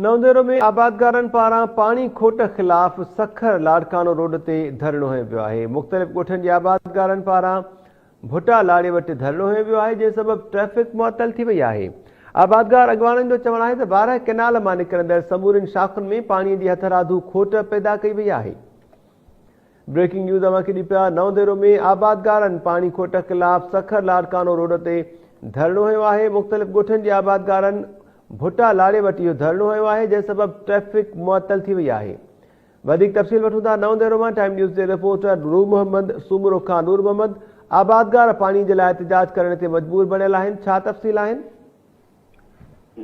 نئون ديرو ۾ آبادگارن پاران پاڻي کوٽ خلاف سکر لاڙڪاڻو روڊ تي ڌرڻو هنيو ويو آهي. مختلف ڳوٺن جي آبادگارن پاران ڀٽا لاڙي وٽ ڌرڻو هنيو ويو آهي جنهن سبب ٽريفڪ معطل ٿي وئي آهي. آبادگار اڳواڻن جو چوڻ آهي ته وارهه ڪئنال مان نڪرندڙ سمورين شاخن ۾ پاڻي جي هٿرادو کوٽ پيدا ڪئي وئي آهي. بريڪنگ نيوز اوهان کي ڏيون پيا نئون ديرو ۾ آبادگارن پاڻي کوٽ خلاف سکر لاڙڪاڻو روڊ تي ڌرڻو هنيو آهي مختلف ڳوٺن جي آبادگارن ڀٽا لاڙي وٽ اهو ڌرڻو هنيو آهي جنهن سبب ٽريفڪ معطل ٿي وئي آهي وڌيڪ تفصيل وٺون ٿا نئون ديرو مان ٽائيم نيوز جي رپورٽر نور محمد سومرو کان نور محمد آبادگار پاڻي جي لاء احتجاج ڪرڻ تي مجبور بڻيل آهن ڇا تفصيل آهن؟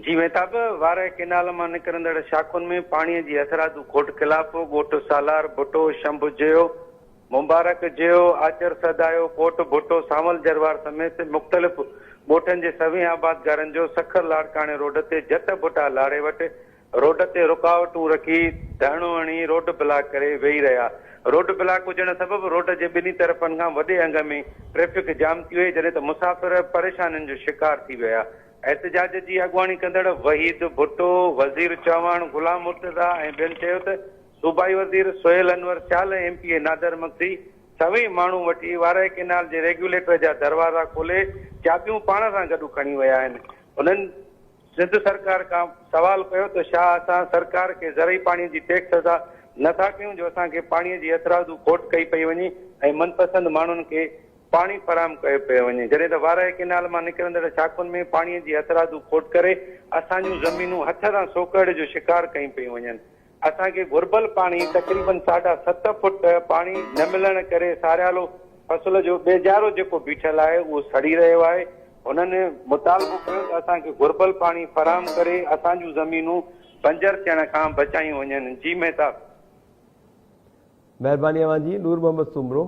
جي مهتاب، وارهه ڪئنال مان نڪرندڙ شاخن ۾ پاڻي جي هٿرادو کوٽ خلاف ڳوٺ سالار ڀٽو، شنڀ جيو، مبارڪ جيو، آچر سدايو، ڪوٽ ڀٽو، سانول جروار سميت مختلف ڳوٺن جي سوين آبادگارن جو سکر لاڙڪاڻي روڊ تي جت ڀٽا لاڙي وٽ روڊ تي رڪاوٽون رکي ڌرڻو هڻي روڊ بلاڪ ڪري ويهي رهيا. روڊ بلاڪ هجڻ سبب روڊ جي ٻنهي طرفن کان وڏي انگ ۾ ٽريفڪ جام ٿي وئي جڏهن ته مسافر پريشانين جو شڪار ٿي ويا. احتجاج جي اڳواڻي ڪندڙ وحيد ڀٽو، وزير چوهاڻ، غلام مرتضيٰ ۽ ٻين چيو ته صوبائي وزير Sohail Anwar Sial ۽ M P A Nadir Magsi سوين ماڻهو وٺي وارهه ڪئنال جي ريگيوليٽر جا دروازا کولي چاٻيون پاڻ سان گڏ کڻي ويا آهن. هنن سنڌ سرڪار کان سوال ڪيو ته ڇا اسان سرڪار کي زرعي پاڻي جي ٽيڪس ادا نه ٿا ڪيون جو اسان کي پاڻي جي هٿرادو کوٽ ڪئي پئي وڃي ۽ من پسند ماڻهن کي پاڻي فراهم ڪيو پيو وڃي جڏهن ته وارهه ڪئنال مان نڪرندڙ شاخن ۾ پاڻي جي هٿرادو کوٽ ڪري اسان جون زمينون هٿ سان سوڪهڙي جو شڪار ڪيون پيون وڃن. اسان کي گهربل پاڻي تقريبن ساڍا ست فوٽ پاڻي نه ملڻ ڪري ساريالو فصل جو ٻيجارو جيڪو بيٺل آهي اهو سڙي رهيو آهي. هنن مطالبو ڪيو ته اسان کي گهربل پاڻي فراهم ڪري اسان جون زمينون بنجر ٿيڻ کان بچايون وڃن. جي مهتاب. مهرباني اوهان جي نور محمد سومرو.